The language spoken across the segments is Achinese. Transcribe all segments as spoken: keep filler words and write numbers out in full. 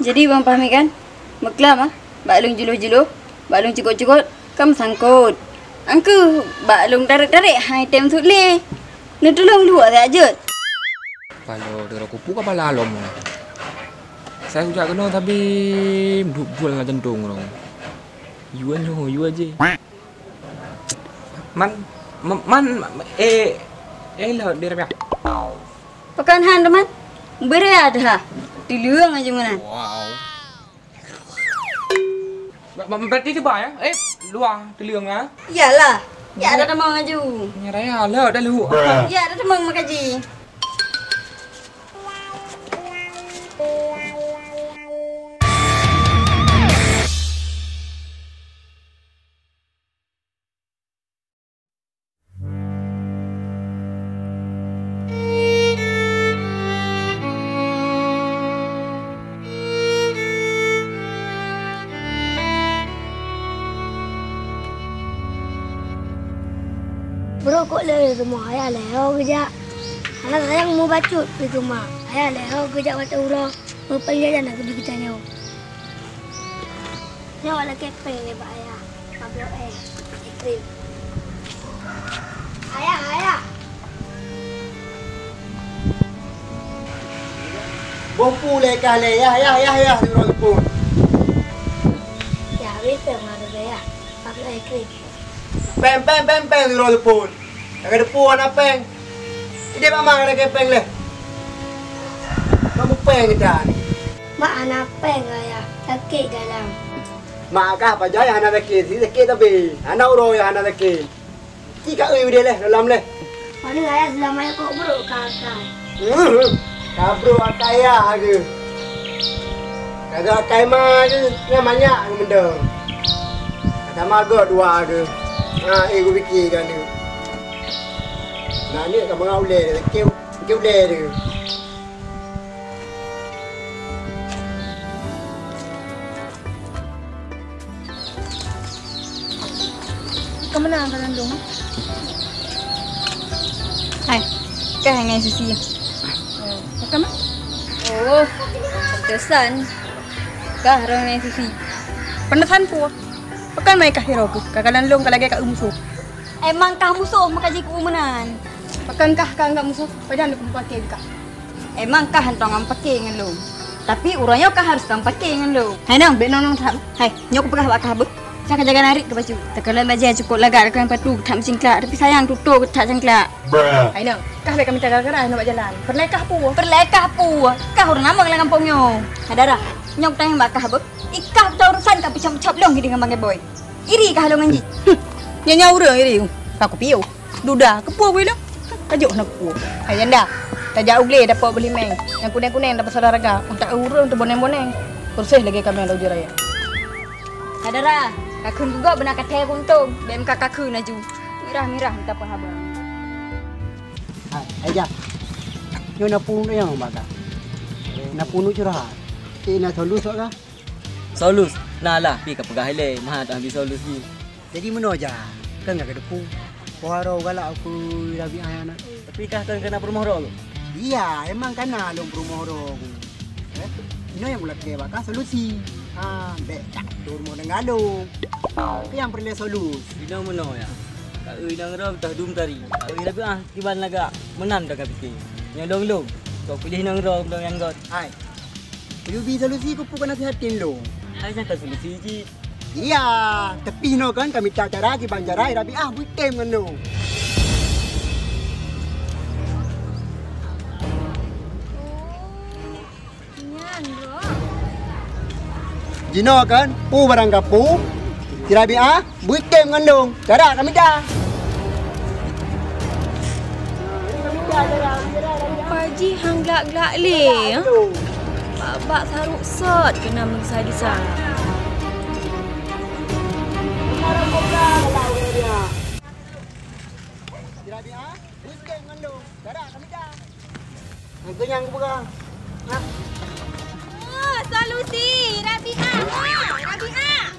Jadi, Bang Fahmi kan, meuklam ah, bak lôn jiloh-jiloh, bak lôn cukot-cukot, ka meusangkot. Angkeu, bak lôn tarek-tarek, hai tem sut lé. Neutulông luwah tajak jeuet. Palo, teuka kupu ka pala lom. Saya kujak keunoe tapi meuduek buet lam jantong lom. Yue nyoe, yue jih. Man, man, man, eh, eh, lah, dia Rabiah. Pakon han, teman? Beri ada ha. Tuleueng aja meunan. Wow. Ba-, ba-, berarti itu bah, ya? Eh, luar tuleueng, ha? Iyalah. Ya, ada teman aju. Nyeraya lah, dah lu. Ya, ada teman makaji. Brok kok lé rumoh ayah lé ho geujak. Hana sayang mubacut pi teuma. Ayah lé ho geujak watèe uroe. Meupeujajan lagèe geutanyoe. Nyoe lakèe péng lé bak ayah. Ka bloe éh, es krim. Ayah, ayah. Boh pu lé kah lé, yah, yah, yah, yah, sidroe teupon. Yah, habéh péng lam dompet yah. Ka bloe éh, es krim. Péng, péng, péng, péng, sidroe teupon. Nyang ka teupeu hana péng. Idéh mak, mak ka lakèe péng lé. Kamu péng kita ni. Mak hana péng, ayah. Sakét dalam. Mak kah pajan hana sakét, si sakét tapi. Hana uroe nyang hana sakét. Ci ka eu deh lé, dalam lé. Paling ayah selama kok brok ka akai. Hmm, ka brok akai ya ke. Ka akai ma ke, nyan manyak ke mendong. Sama go dua ke. Ha, eh, ku fikir kan tu. Nah, ni ka mengau lé, keu, keu lé tu. Ka meunan ka Nandung? Hai, kah ngai Susi? Oh, pakon mah? Oh, pantesan. Kah rhong ngai Susi. Pantesan peue? Pakon mai kah hiroe keuh? Ka kalon lôn ka lagèe ka eu musoh. Emang kah musoh maka jikeu meunan? Pakon kah ka anggap musoh? Pajan lôn pake kah? Emang kah hana teuang paké ngon lôn? Tapi uroe nyoe kah harôh teuang paké ngon lôn. Hai nang, bèk nong-nong that. Hai, nyoe kupeugah bak kah beuh. Sa ka jaga narit keu bacut. Takalon bajèe cukôp lagak, takalon patu that meucingklak, tapi sayang tutoe that cingklak. Hai nang, kah bèk ka mita gara-gara nyoe bak jalan. Peureulèe kah peue? Peureulèe kah peue? Kah ureueng namong lam gampông nyoe. Hai dara, nyoe kutanyong bak kah beuh. Ikah beutôi urusan ka picap-picap lôn hideung ngon Bang Boy. Iri kah lôn ngon jih? Huh, nyan nyan ureueng iri. Ka kupiôh. Duda, keupeue weh lôn? Ka jok hana keupeue. Hai janda, tajak u glé dapok beulimèng. Nyang kunèng-kunèng dapok saudara raga. Utak ureueng teubonèng-bonèng. Peureuseh lagèe kaméng lam ujeuen raya. Hai dara, ka kheun geugob beuna ka thèe kuntông. Bèk meuka ka kheun laju. Mirah-mirah mita peuhaba. Hai, hai jak. Nyoe na punu nyang bak kah. Na punu curhat. Eh, na solus bak kah? Solus? Na lah, pi ka peugah ilèe. Maha tak habis solus jih. Jadi meunoe ja, kan ka kateupeue. Poh uroe galak aku Rabiah nyan. Tapi kah kon kana peurumoh droe? Iya, emang kana lôn peurumoh droe ku. Eh, inoe nyang kulakèe bak kah solusi. Ha, bèk jak tu rumoh tangga lôn. Tapi nyang peureulèe solus. Inoe meunoe ya. Ka eu inong droe teuh dum tari. Ka eu Rabiah kiban lagak meunan ka pike. Nyoe lôn lôn. Kok piléh inong droe meunan nyang göt. Hai. Peuyubi solusi keupeue kana sihat tin lôn. Hai nyang ka solusi jih. Iya, tapi noe kan ka mita cara kiban cara Rabiah beutem ngon lôn. Nyan, Bro. Jinoe kan, peue barang kapeue, si Rabiah beutem ngon lôn. Cara ka mita. Rupa jih han glak-glak lé, eh? Bak-bak sarok sot keunan meugisa-gisa. Nyang keunyan kupeugah. Hah? Oh, solusi, Rabiah. Oh, Rabiah.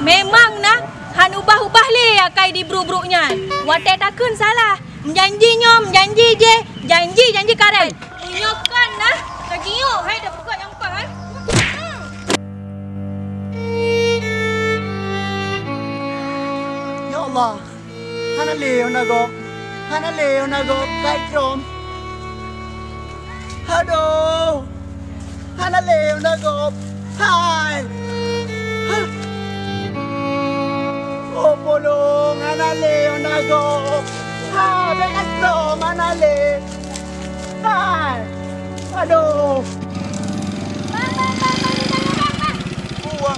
Memang na, han ubah-ubah lé akai di brok-brok nyan. Watèe takheun salah, meujanji nyoe, meujanji jéh, jan Meunyoe kan nah, lagèe nyoe hai dah peugah nyang paih hai. Ya Allah, hana lé Honda gob, hana lé Honda gob, kai trom. Aduh, hana lé Honda gob. Hai. Oh, polong, hana lé Honda gob. Ha, bèk ka trom, hana lé. Hai. Aduh. Bang, bang, bang, bang, bang, bang, bang. Buah.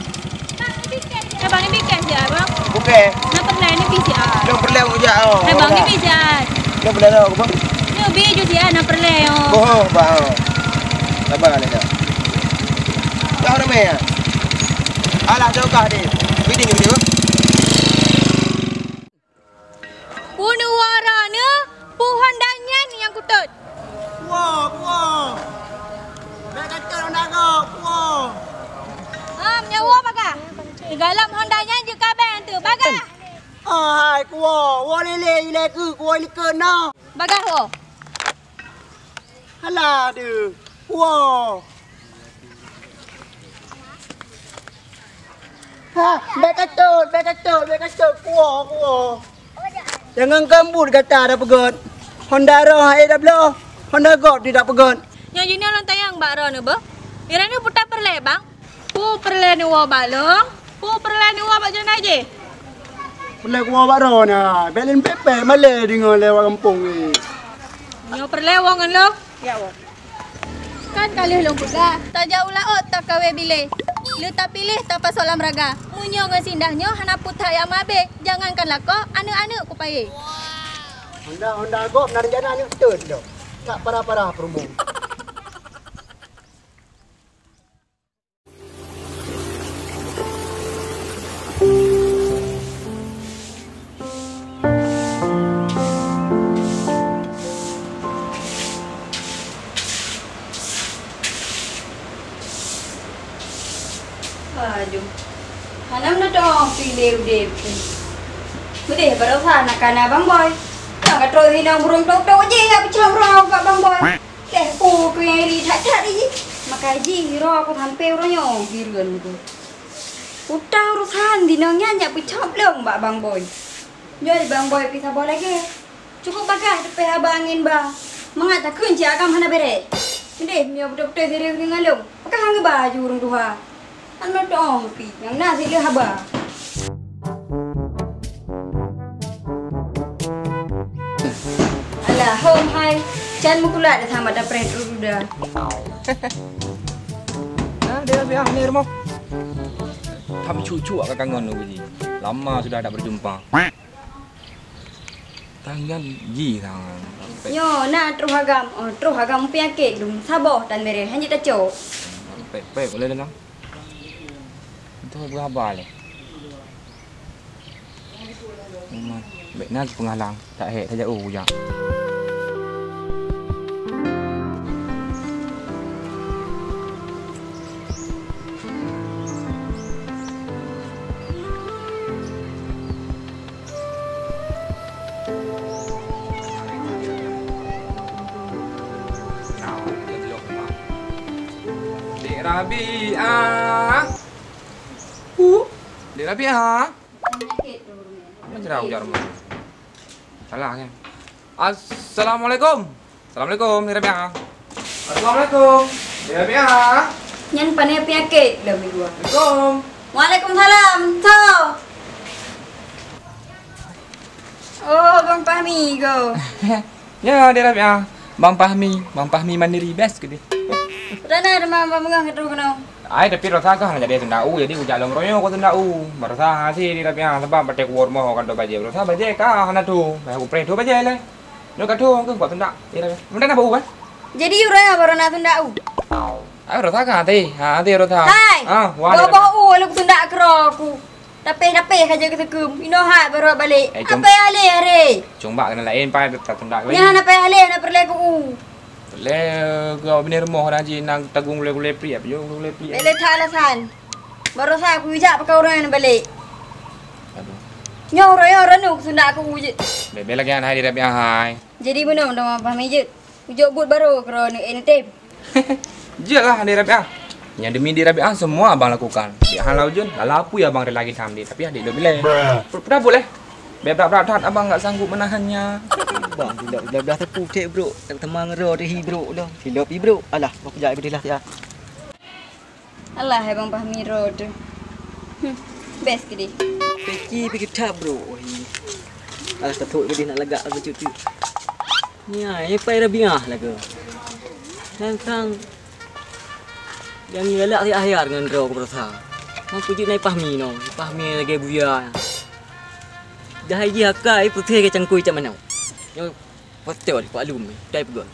Bang, ni bikeh je, bang. Bukeh. Na peureulèe ni bisi ah. Nyang peureulèe ujak oh. Hai bang, ni bisi ah. Nyang peureulèe dah, bang. Ni bi ju sia na peureulèe oh. Boh, bang. Sabar ni dah. Dah ramai ya. Alah, jauh kah ni? Biding ni, bang. Peue neuwoe droeneuh, peue Honda nyan nyang kutot? Kuwoe, kuwoe. Bèk ka tot Honda gob, kuwoe. Hom, nyoe woe bagah. Sigohlom Honda nyan jeuet ka bèe teuh, bagah. Ah, hai, kuwoe. Woe lé-lé ilèe keuh, kuwoe likot na. Bagah woe. Alah deuh, kuwoe. Ha, bèk ka tot, bèk ka tot, bèk ka tot, kuwoe, kuwoe. Jangan kambut gata dah peugöt. Honda roh hai dah bloe, Honda gob tidak peugöt. Nyoe jinoe lôn tanyong bak droeneuh beuh. Droeneuh peue tapeureulèe bang? Peue peureulèe neuwoe bak lôn? Peue peureulèe neuwoe bak jona jih? Peureulèe kuwoe bak droeneuh, bèk lôn pèpè malèe deungö lewat gampông nyoe. Nyoe peureulèe woe ngon lôn? Ya, woe. Kan ka lheueh lôn peugah, tajak u laôt takawé bilé. Le tapiléh tapasoe lam raga. Meunyoe ngon sindah nyoe hana peue that nyang meuhabéh, jangankan lakoe, aneuk-aneuk kupayé. Honda, Honda gob na rencana nyoe teun lom. Tak parah-parah peurumoh. Aduh. Hana meunan toh pih lé udép. Meudeh baroesa na kana Bang Boy. Nyang ka trok hinoe burông tok-tok jih nyang peucok uroe bak Bang Boy. Leh peue keu nyang iri that-that jih. Maka jih uroe ku sampoe uroe nyoe gireuen ku. Utang urosan dinong nyan jak peucok lom bak Bang Boy. Nyoe Bang Boy pih saboh lagèe. Cukup bagah teupèh haba angén ba. Mangat takheun cit agam hana bèrèh. Meudeh meunyoe beutôi-beutôi serius deungon lôn. Pakon han geuba aju ureueng tuha. Hana tu'oh pih, nyang na sit lé haba. Alah, hom hai, can meukulat dah sama dah preh duda. Nah, dia biar ni rumah. Tam cucuk ka kangen lu ji. Lama sudah tak berjumpa. Tangan ji tangan. Nyoe na troh agam, oh, troh agam peunyakét dum saboh tan bèrèh hana jitacok. Pek-pek boleh dalam. Itu berapa leh? Bèk na penghalang, tak hek saja u jak. Dek Rabiah. Hu? Dek Rabiah. Macam mana ujar rumah? Salah kan? Assalamualaikum. Assalamualaikum, Dek Rabiah. Assalamualaikum, Dek Rabiah. Nyan pane peunyakét dah minggu. Assalamualaikum. Waalaikumsalam. So. Oh, Bang Fahmi go. Ya, Dek Rabiah. Bang Fahmi, Bang Fahmi Mandiri best ke dia? Dah na, dah ma, Bang Bengah, kata kena. Ai, tapi rasa kah nak jadi tunda u, jadi ujak lom royo ko tunda u. Merasa hasi di Rabiah, sebab batai kuor moh kan tu baje. Merasa baje kah hana tu. Bah aku preh tu baje le. Nyoe ka thôn keuh buat tundak. Eh, dah, dah. Meunan na bau, kan? Jadi, uroe nyoe baru na tundak u. Ah, rota ka, Ati? Ha, Ati rota. Hai! Ah, wah, boh-boh u, lalu tundak keudroe ku. Tapéh-tapéh ka jeuet keu seukeum. Inoe hai baru balek. Eh, cong-, apa yang aleh hari? Cong bak kena lain, pai, tak tundak lagi. Nyan apa yang aleh, nak perlé ku u. Perlé, kau bini rumoh dah ji, nang tagung gulai-gulai priap, yo, gulai priap. Lele tak alasan. Baru sa aku ijak pakai orang yang balik. Aduh. Nyoe uroe nyoe ranuh sundak aku jeuet. Bèk-bèk lagèe nyan hai di Rabiah hai. Jadi meunoe dong Abah Mijeuet. Kujok buet barô keudroe neuék neutem. Jeuet lah, Dek Rabiah. Nyang demi Dek Rabiah semua abang lakukan. Dek hana ujeuen, lala apui abang rela geutam deh, tapi adik lôn bilai. Peurabot leh. Bèk brat-brat that, abang nggak sanggup menahannya. Bang, silop blah-blah teupeu cit, Bro. Tak teuma ngeuro deh hi, Bro, dah. Silop hi, Bro. Alah, bak kujak beudeh lah, ya. Alah, hai Bang Fahmi ro tu. Hmm, best keudeh. Peki, peki that, Bro. Wah, ini. Alah, tathok keudeh nak lagak aku cut tu. Ni ai, pai Rabiah lagoe. Sang-sang. Nyang galak si Ahyar ngon droe ku peurasa. Mang peujeuet nai Fahmi nyoe. Fahmi lagèe buya. Dah jih akai putih ke cangkui cak manok. Nyoe pacol Pak Lum, tai peugah.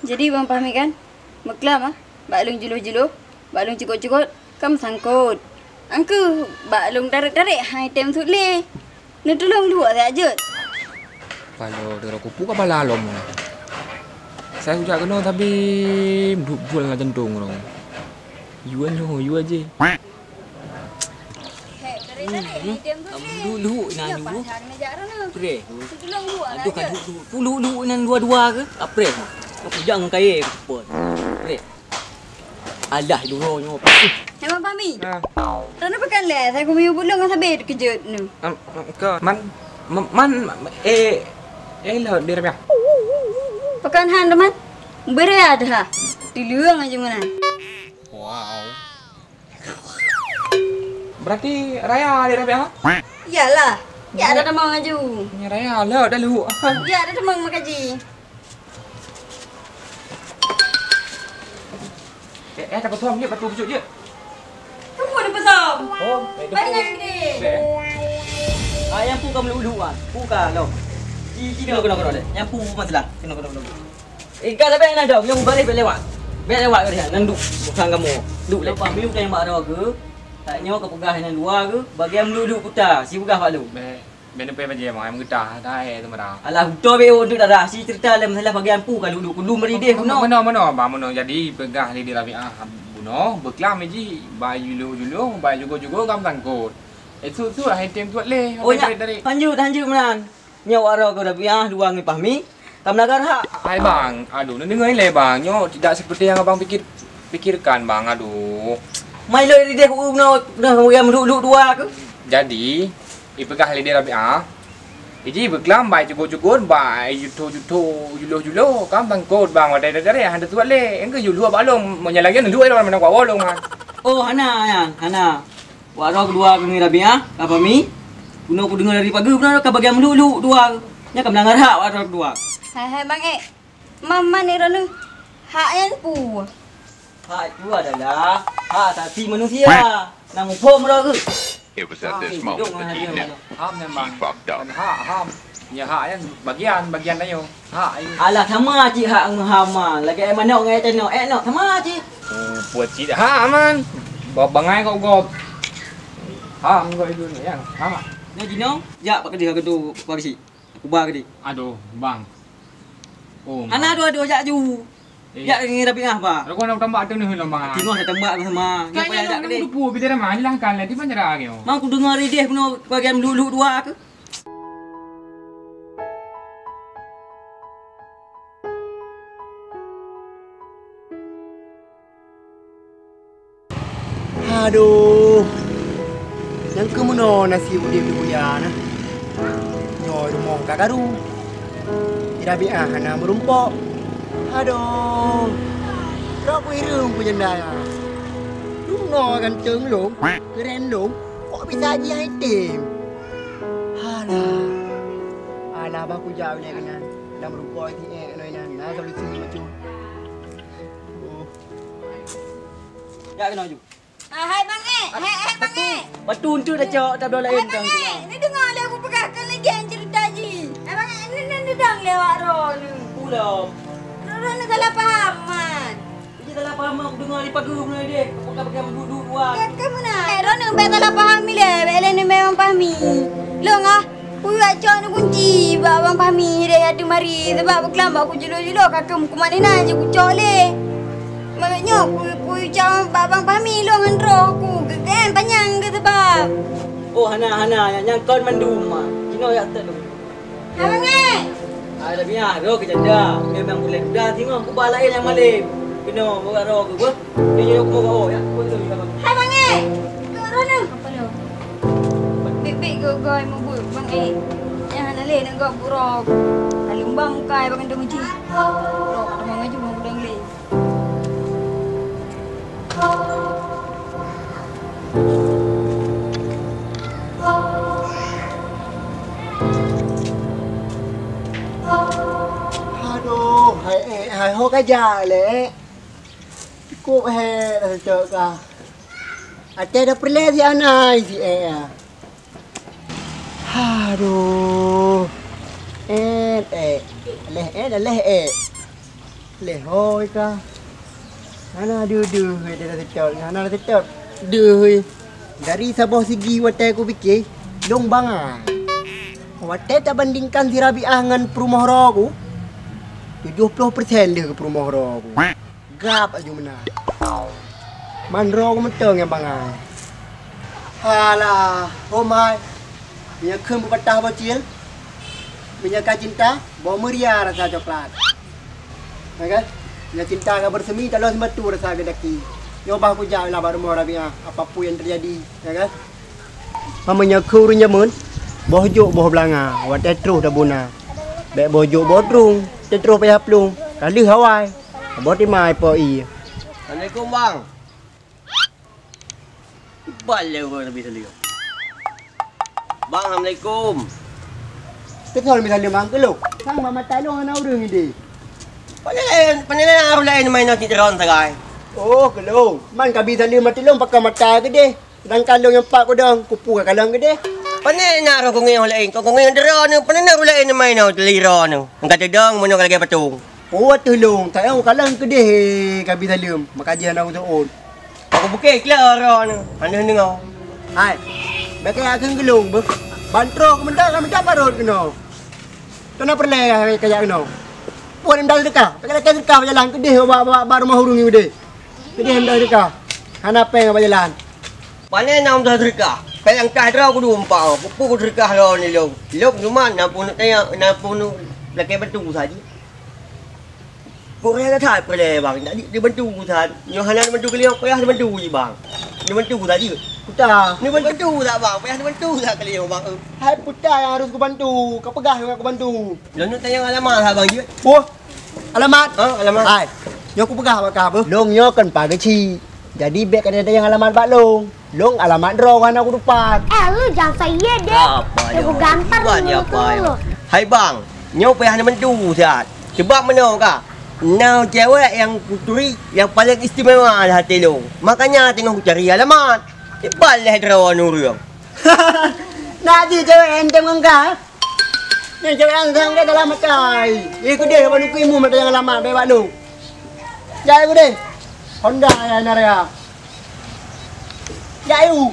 Jadi Bang Fahmi kan, meuklam ah, bak lôn juloh-juloh, bak lôn cukot-cukot, ka meusangkot. Angkeu bak lôn tarek-tarek, hai tem sut lé. Neutulông luwak siat jeuet. Palo deungoe kupu ka bala lom. Saya ujak keunoe tapi meuduek buet lam jantong nyoe. Yue nyoe, yue jih. Heh, tarek-tarek, hai tem sut lé. Luwak-luwak inan. Preh. Aduh, ka luwak-luwak. Luwak-luwak inan dua-dua ke? Apreh. Kujak ngon kayèe ke pon. Preh. Alah, duro nyoe. Hai Bang Fahmi. Ah. Droeneuh pakan lé, saya kumiyueb ulôn ngon sabe teukeujot nyoe. Am, am, ka. Man, man, man, eh, eh, lheueh di Rabiah. Pakan han teuma. Beuraya dah. Tuleueng aju meunan. Wow. Berarti raya di Rabiah, ha? Iyalah. Ya ada teuma aju. Ni raya lah dah lu. Ya ada teuma makaji. Eh, eh, tak betul, ambil batu besok je. Kamu ada pesan? Oh, eh, Banyak gede. Ah, yang pu kamu dulu, ah. Pu ka, lo. Ci, ci, kena, kena, kena, deh. Yang pu masalah. Kena, kena, kena. Eh, ka, tapi nak dong. Yang baris bek lewat. Bek lewat ke dia? Nang duk. Bukan kamu. Duk, leh. Nampak, minum kain mak roh ke? Tak nyoh ke peugah nan dua ke? Bagian dulu, dulu putar. Si peugah, Pak Lu. Bek. Bèk neupée bajée, bang, ayam geutah, dah, eh, tu marah. Alah, beutôi be untuk darah. Si cerita lé masalah bagian pu ka dudu kudu merideh bunoe. Meunoe, meunoe, bang, meunoe. Jadi, peugah lé di Rabiah bunoe, beuklam ji, bai juloh-juloh, bai jugoe-jugoe, gam sangkot. Eh, sut-sut, hai tem tuat lé, oh, nyak, tarik-tarik. Lanjut, lanjut, meunan. Nyak wak roh keu Rabiah, dua ngon Fahmi, ka meulaga hak. Hai, bang, aduh, neudeungoe lé, bang. Nyoe tidak seperti yang abang pikir, pikirkan, bang, aduh. Mai lôn rideh ku bunoe, bunoe, bunoe, meuluk-luk dua ke? Jadi, ipeugah lé di Rabiah, iji beuklam bai cukur-cukur, bai jutho-jutho, juloh-juloh, kan bangkot bang, wadai dari hana tuat lé. Engke yue luak bak lôn, meunyo lagèe nyan luak lôn, mana kuat lôn kan. Oh, hana, nyan, hana. Wak roh keudua keu Rabiah, ka Fahmi. Bunoe kudeungoe dari pageue, bunoe ka bagian meuluk-luk dua. Nyan ka meulanggar hak wak roh keudua. Hai, hai, Bang Ek. Man-man droeneuh hak nyan peue? Hak itu adalah hak asasi manusia. Nang muphom droe keuh. It was at this moment that he knew he fucked up. Hak, ham. Ya, hak nyan bagian, bagian tanyoe. Hak, ayo. Alah, sama cit hak ngon ham, man. Lagèe manok ngon tanok. Eh, nok, sama cit. Oh, puet cit hak, man. Gob bangai kok gob. Ham kok itu ni, ya. Hak. Nyoe jinoe, jak bak keudeh keu tu, Pak Bisi. Kuba keudeh. Aduh, bang. Oh, anak dua-dua jak ju. Eh. Jak ngon Rabiah, bah. Rokok nak tambah tu ni, lom, bang. Tinoh saya tambah sama. Kayaknya nyoe payah nak nak deh. Lupa, bila dah mah, hilangkan lah, di mana cara ke? Mang kudeungoe rideh bunoe bagian lulu dua ke. Aduh, nyang keu meunoe nasib udép di buya na. Nyoe rumoh ka karu. Di Rabiah hana meurumpok. Aduh, rot kuhireuen peue nyang daya. Rumoh ganteng lom, keuren lom, kok bisa jih item. Alah, alah bah kujak ulèe keunan. Lam rumpok ti ék keunoe nan, na solusi macam. Oh. Jak keunoe ju. Ah, hai Bang Ek, hai, hai Bang Ek. Batu enteuk dah cok, tabloe laén. Hai Bang Ek, ni deungoe lé aku peugah kan lagèe cerita jih. Hai Bang Ek, ni, ni, ni dang lewat roh ni. Pulang. Roh, roh ni salah paham, Man. Jadi salah paham, aku deungoe di pageue mulai deh. Aku tak pakai duduk dua. Ka, ka meunan. Eh, roh ni bèk salah paham ilèe, bèk lé ni memang pahami. Long ah. Peue cok neukunci bak Bang Fahmi deh ateueh mari, sabab beukeulambak kujulo-julo ka keuh meukuman inan jih kucok lé. Maka nyoe peue, peue cok bak Bang Fahmi lôn ngon droe ku geugen panyang geuh sabab. Oh, hana, hana, nyang kon mandum, ma. Jinoe jak tek lôn. Abang eh! Ai Rabiah, roh keu janda. Memang ulèe muda singoh kuba laén nyang malém. Keunoe bak roh keu beuh. Nyoe nyoe kumoe gaoh ya. Hai Bang eh. Keu roh nyoe. Apa lo? Bit-bit goi-goi mubuet Bang eh. Nyang hana lé neugok burok. Aleumbang mukai bak kantong uji. Roh kata Bang Aju mau gudang lé. Aduh, hai eh, hai ho ka jak lé. Cukup he dah cocok kah. Até dah peureulèe si Anai si eh. Aduh. Eh, eh. Leh eh, dah leh eh. Leh hoi ka. Hana deuh-deuh, eh, dah seutôt. Hana seutôt. Deuh, eh. Dari saboh sigi watèe kupike, lôn bangai. Watèe tabandingkan si Rabiah ngon peurumoh droe ku, tujoh ploh persen deuh keu peurumoh droe ku. Gab aju meunan. Man droe ku mantong nyang bangai. Halah, oh mai. Meunyoe kheun peupatah bocil, meunyoe ka cinta, boh meuria rasa coklat. Ya kan? Meunyoe cinta ka bersemi, talon sibatu rasa geudaki. Nyoe bah kujak lah bak rumoh Rabiah, apapun yang terjadi, ya kan? Meunyoe kheun ureueng jameun, boh jok boh beulanga, watèe troh tabuna. Bèk boh jok boh trueng, teutroh payah plueng, ka lheueh awai. Boh timai po ie. Assalamualaikum, Bang. Iban lé ureueng Nabi Salim. Bang, assalamualaikum. Teuka Nabi Salim bang keu lôn. Sang bak mata lôn hana ureueng ideh. Pane laén, pane laén ureueng laén main nasi teron sagai. Oh, keu lôn. Man ka Nabi Salim mata lôn pakai mata keudeh. Sedangkan lôn nyang pat kudong, kupu ka kalon keudeh. Pane na roh kongeng ureueng laén, kongeng droeneuh, pane na ureueng laén main nasi droeneuh. Engka teudong meunyoe ka lagèe patong. Oh, ateueh lôn, tayang kalon keudeh, eh, ka Nabi Salim. Maka jih hana useuôt. Aku bukeh keu droeneuh, hana deungoe. Hai, bèk kajak kheun keu lôn beuh. Ban troh keumeuntar ka mita parot keunoe. Tuna peureulèe kajak keunoe. Puih mita seudeukah, bèk kajak seudeukah bak jalan keudeh bak, bak, bak rumoh ureueng keudeh. Keudeh mita seudeukah. Hana péng bak jalan. Pane na mita seudeukah. Péng nyang kah droe kudu umpak, peue kuseudeukah droeneuh lôn. Lôn cuma na peunuh tayang, na peunuh lakèe batu saja. Peureulèe that peureulèe bang, jadi dibantu that. Nyoe hana dibantu keu lé, payah dibantu jih bang. Dibantu that jih. Kuta. Dibantu that bang, payah dibantu that keu lé bang. Hai puta nyang harus kubantu, kapeugah nyang kubantu. Lôn tanyong alamat lah bang jih. Boh. Alamat? Ha, alamat. Hai. Nyoe kupeugah bak kah beuh. Lôn nyoe kon pa geuchik. Jadi bèk kajak tanyong alamat bak lôn. Lôn alamat droe hana kutupat. Eh, lu jangan saya deh. Apa Lu nyoe? Gampar Iban lu ya, tu apa lu. Hai bang, nyoe payah neubantu siat. Sebab meunoe ka, na cewek nyang kuturi nyang paleng istimewa di até lôn. Makanya teungoh kucari alamat. Iban lé droe ureueng. Na jih cewek hantom ngon kah? Nyan cewek hantom ka dalam makai. Eh, keudeh ban uku imu mata nyang alamat bak lôn. Jai keudeh. Honda ya narea. Jai u.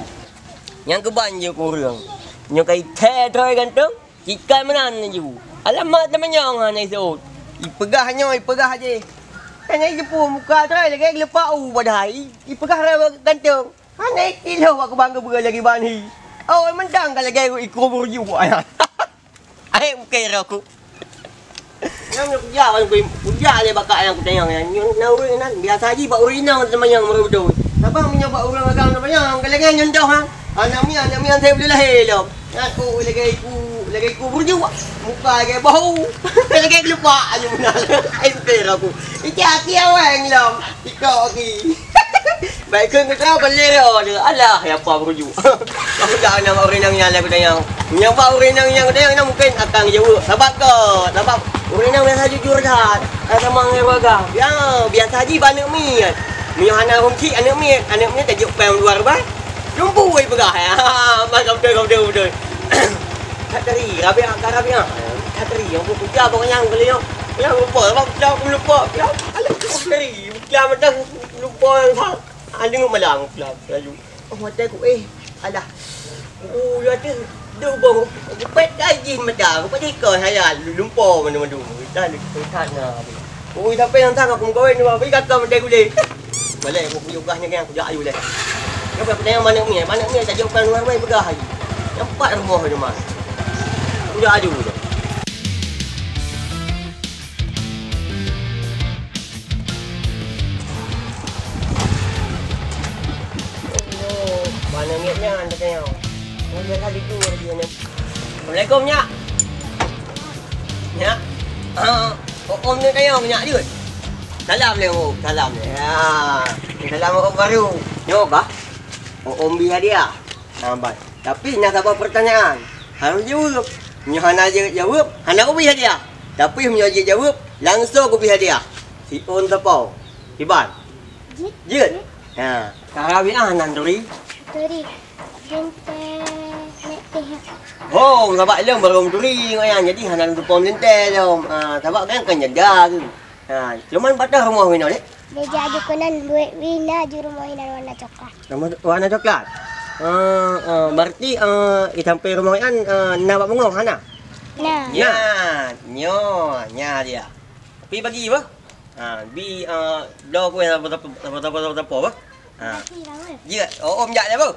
Nyang keuban jih ureueng. Nyoe ka ithèe droe gantong, ikan meunan laju. Alamat teumanyong hana iseuôt. Ipeugah nyoe, ipeugah jih. Hana ijipue muka droe lagèe geuleupah u padahai. Ipeugah droe gantong. Hana itilo bak keubang keubeue lagèe ban hi. Oh, mantong ka lagèe ikô burju. Ai, mungken roh ku. Nyang kujak, kujak lé bak kak nyang kutanyong nyan. Nyoe na ureueng nan, biasa jih bak ureueng inong teumanyong meureubeutôi. Saban meunyoe bak ureueng agam teumanyong, ka lagèe nyan doh, ha. Aneuk miet, aneuk miet, saya boleh lahé lom. Nyan, oh, lagèe iku, lagèe iku burju. Muka lagèe bau. Lagèe geuleupah, aneuk miet. Ai, mungken roh ku. Ijak aki awai lom. Tikok aki. Baik kheun keu droe, bang lé droe. Alah, ya apa burju. Aku dah na ureueng inong nyan lé kutanyong. Nyang bak ureueng inong nyang kutanyong nyan mungken akan jaweueb. Sabab ka, sabab ureueng inong biasa jujur that. Ka sama ngon keuluwarga. Ya, biasa jih bak aneuk miet. Meunyoe hana ureueng chik aneuk miet, aneuk miet tajok péng luwa rubai. Lumpu wai peugah. Ya, ka beutôi, ka beutôi, ka beutôi. That tadi, Rabiah, ka Rabiah. That tadi, nyang kukuja bak nyang kali nyoe. Nyang lupa, sabab kita aku lupa. Ya, alah, that tadi, kita macam lupa nyang sa-, aneuk malang, kita laju. Oh, watèe ku, eh, alah. Oh, ya tu. Duh, bang, kupet gaji mata. Kupet ikau saya lumpo mana-mana. Kita ni, kita na. Oh, sampai yang tang aku mengkawin ni, bang. Bagi kakak mata gulai. Balik aku pergi ubah ni kan, aku jak ayu deh. Dia bukan pertanyaan mana ni, mana ni tak jawab orang luar main pegang hari. Nampak rumah ni, mak. Aku jak ayu deh. Nyan, teuka nyoe. Nyoe biasa tidur lagi nyoe. Assalamualaikum, Nyak. Nyak. Ah, Om ni tayong, Nyak, jeuet. Salam lé, Om. Salam lé. Ya. Ni salam Om baru. Nyoe kah? Om bri hadiah. Nah, bai. Tapi na saboh pertanyaan. Harus jaweueb. Nyoe hana jaweueb, hana kubri hadiah. Tapi meunyoe jijaweueb, langsung kubri hadiah. Siôn sapo. Kiban. Jeuet. Jeuet? Ha. Ka Rabiah nan turi? Turi. Lintèe nek teh. Oh, sabab lom baru turi ngon nyan. Jadi hana lom tupông lintèe lom. Ha, sabab kan kan nyeda tu. Ha, cuman patah rumoh winoe lé. Dia jadi keunan buet wina ju rumoh inan warna coklat. Rumoh warna coklat. Ah, ah, berarti ah, i sampai rumoh nyan ah, na bak bungong hana? Nah. Nya, nyoe, nya dia. Tapi bagi apa? Ha, bi uh, bloe kueh apa apa apa apa apa. Ha. Jeuet, oh, Om jak dah, Bang.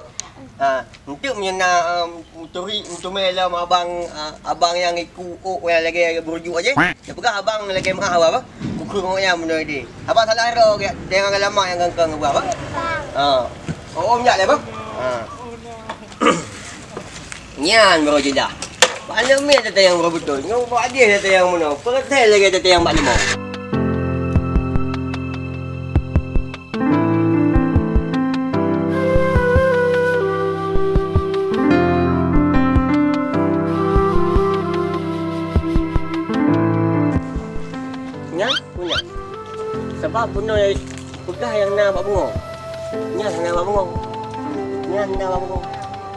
Ha, untuk meunyoe na um, turi, untuk mé lom abang uh, abang nyang iku ôk nyang lagèe burujuk aja. Dia peugah abang lagèe meu'ah apa? Kuku ngok nyang bunoe deh. Abang salah ro gak dengan lama nyang kangkang apa? Ha. Oh, Om jak dah, Bang. Ha. Nyan baru jeuet dah. Bak aneuk miet teuntèe nyang baru beutôi. Nyoe bak adeh teuntèe nyang meunoe. Peureuté lagèe teuntèe nyang bak limong. Nyan, nyan. Sabab bunoe peugah nyang na bak bungong. Nyan hana bak bungong. Nyan hana bak bungong.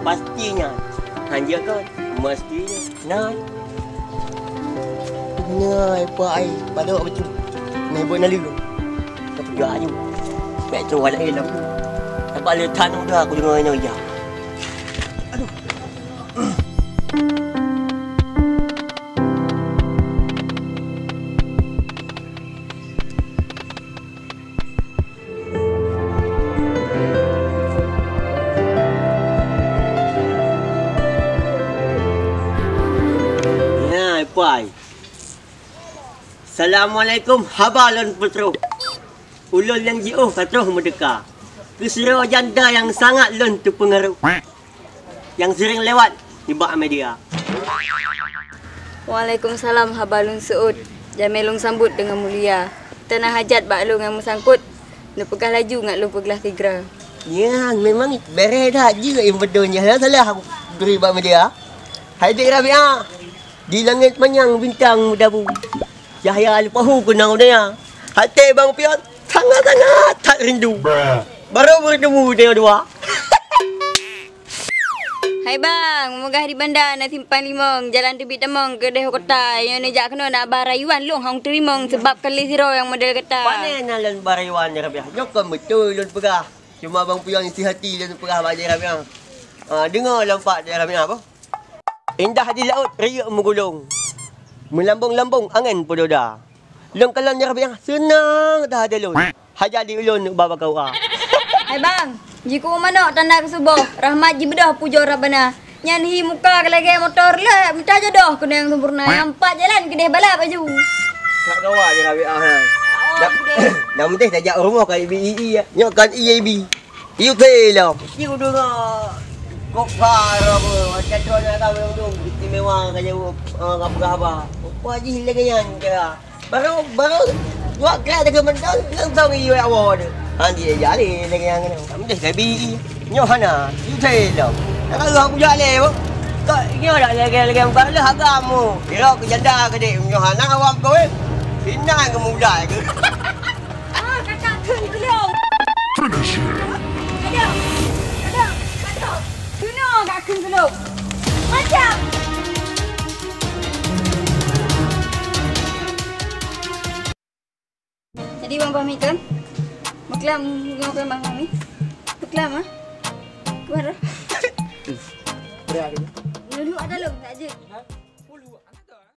Pasti nyan. Hanjeuet kon? Mesti nyan. Nah. Nyan, Pak ai, padahai beutôi. Meubuet na lé. Tapi doa aju. Bèk troh aneuk lé lam. Sabab le that udah aku deungoe nyoe ija. Aduh. Nah, Pai. Assalamualaikum, haba lôn peutroh. Ulôn nyang jiôh ka troh meudeuka. Keu sidroe janda nyang sangat lôn teupeungaruh. Nyang sering lewat nibak media. Waalaikumsalam, haba lôn seuôt. Jamé lôn sambot deungon mulia. Teuna hajat bak lôn nyang meusangkot, neupeugah laju ngat lôn peuglah sigra. Nyan memang bèrèh that jeuet nyang beudôh nyan salah bri bak media. Hai Dek Rabiah, di langét manyang bintang meudabu. Cahya leupahu keunong donya. Até Bang Pion sangat-sangat that rindu. Baru bertemu dengan dua. Hai bang, meugah di Banda na simpang limong, jalan teubiet tamong keudeh u kota. Nyoe neujak keunoe na bah rayuan lôn hong teurimong sebab kali sidroe nyang model gata. Pane na lôn bah rayuan Dek Rabiah? Nyoe kon beutôi lôn peugah. Cuma Bang Pion isi hati lôn peugah bak Dek Rabiah. Ah, deungoe lom pak Dek Rabiah apa? Indah di laôt riyeuk meugulong. Meulambong-lambong angén peudoda. Lôn kalon Dek Rabiah seunang that até lôn. Hajat di ulôn ubak bak K U A. Hai bang, jikeu manok tanda keusuboh, rahmat jibeudôh pujoe Rabbana. Nyan hi muka keu lagèe motor lé, mita jodoh keuneuk nyang sempurna, nyang pat jalan keudeh balap aju. Sak gawa Dek Rabiah ha. Dah meunteh tajak rumoh ka ibi i i. Nyoe kan i ibi. Yuk thé lom. Ci kudeungoe kok ba roh macam tu nak tahu yang tu istimewa ka jaweueb ka peugah haba. Apa jih lagèe nyan kira. Baru baru dua kali dekat mentang langsung i wak awak tu. Ha dia jadi lagèe nyan kena. Mesti gabi i. Nyoh hana. Yuk thé lom. Nak tahu aku jak lé. Kok nyoh dak lagèe-lagèe muka leh agam mu. Kira ke janda ke dek nyoh hana awak kau eh. Sinan ke muda ke. Ah, kakak kheun tulông. Finish him. Aduh, aduh, aduh. Tunoe kakak kheun tulông. Macam. Jadi Bang Fahmi kan? Meukelam nyoe kan Bang Fahmi? Meukelam ah? Keluar. Dulu ada lom tak je.